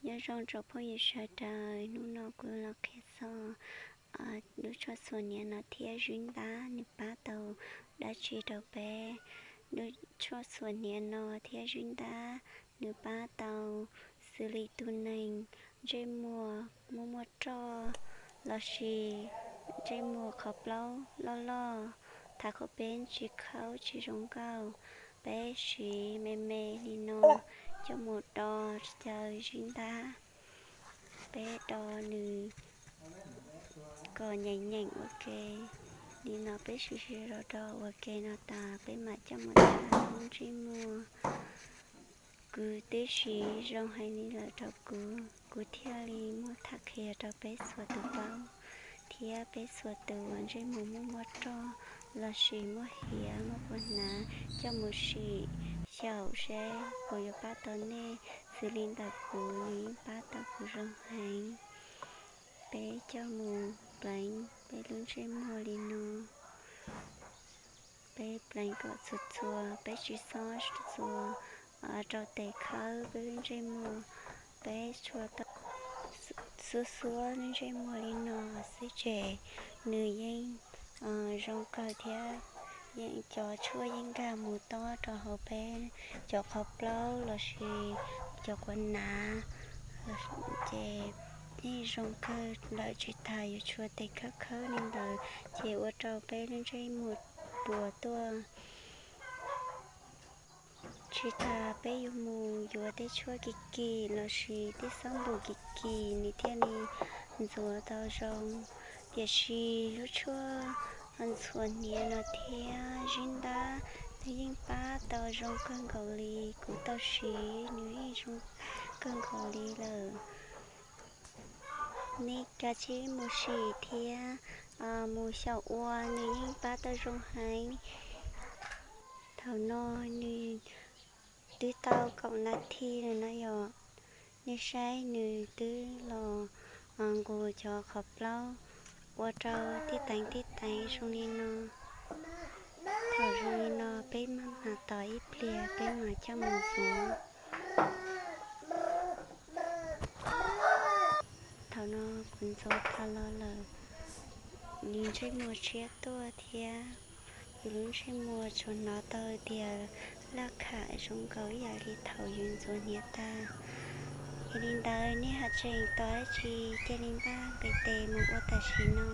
Nyob zoo rau phooj ywg sawv daws, hnub no kuv los qhia txog lub tshuaj txhuam hniav no thiab zib ntab nws pab tau dab tsi rau peb. Lub tshuaj txhuam hniav no thiab zib ntab nws pab tau xws li tus neeg ntsej muag muaj muaj roj lossis ntsej muag qhov plaub loj loj, thav qhov peb tsis khaub tsis zoo nkauj. Peb siv me me li no coj mus do caw zib ntab. Peb do nws kom nyeem nyeem ua ke li no, peb siv siv do do ua ke no tas peb mam coj mus thav lub ntsej muag. Kuv twb siv zoo heev li lawm rau kuv, kuv thiaj li muab tham qhia rau peb txhua tus paub thiab peb txhua tus uas ntsej muag muaj muaj roj lossis muaj hiav muaj puas hnav coj mus sim xyaum seb puas yuav pab tau nej. Xws li ntawm kuv nws yeej pab tau kuv zoo heev. Peb coj mus pleev peb lub ntsej muag li no. Peb pleev kom txhua txhua, peb tsis txhob txhua rau tes khawb peb lub ntsej muag. Peb tshua tau xuab xuab lub ntsej muag li no xwb ces nws yeej zoo kawg thiab. Yeej cov tshuaj yeej nkag mus tob rau hauv peb cov qhov plaub lossis cov quav nav, ces yeej zoo kawg lawm. Tsis tas yuav tshua tes khawb khawb li ntawd ces ua rau peb lub ntsej muag puas tuaj. Tsis tas peb yuav mus yuav tej tshuaj kim kim lossis tej xab npum kim kim nws thiaj li ntxuav tau zoo. Tiam sis lub tshuaj ntxhuav hniav no thiab zib ntab nws yeej pab tau zoo kawg nkaus li. Kuv tau siv nws yeej zoo kawg nkaus li lawm. Nej kav tsij mus sim thiab mus xyaum ua, nws yeej pab tau zoo heev. Thaum no nws twb tau kaum nas this lawm no yom. Nej saib nws twb los nqus cov qhov plaub ua rau tib teev tib teev zoo li no. Thaum zoo li no peb mam tos ib pliag peb mam coj mus ntxuav. Thaum no kuv ntxuav tas los lawm, nws ntsej muag tshiab tuaj thiab yus lub ntsej muag tsuas hnov tau tias laj kham zoo nkaus ib yam li thaum yus ntxuav hniav tag. Yog li ntawd nej haj tseem tos dab tsi, cia li npaj nqis tes mus ua tam sim no.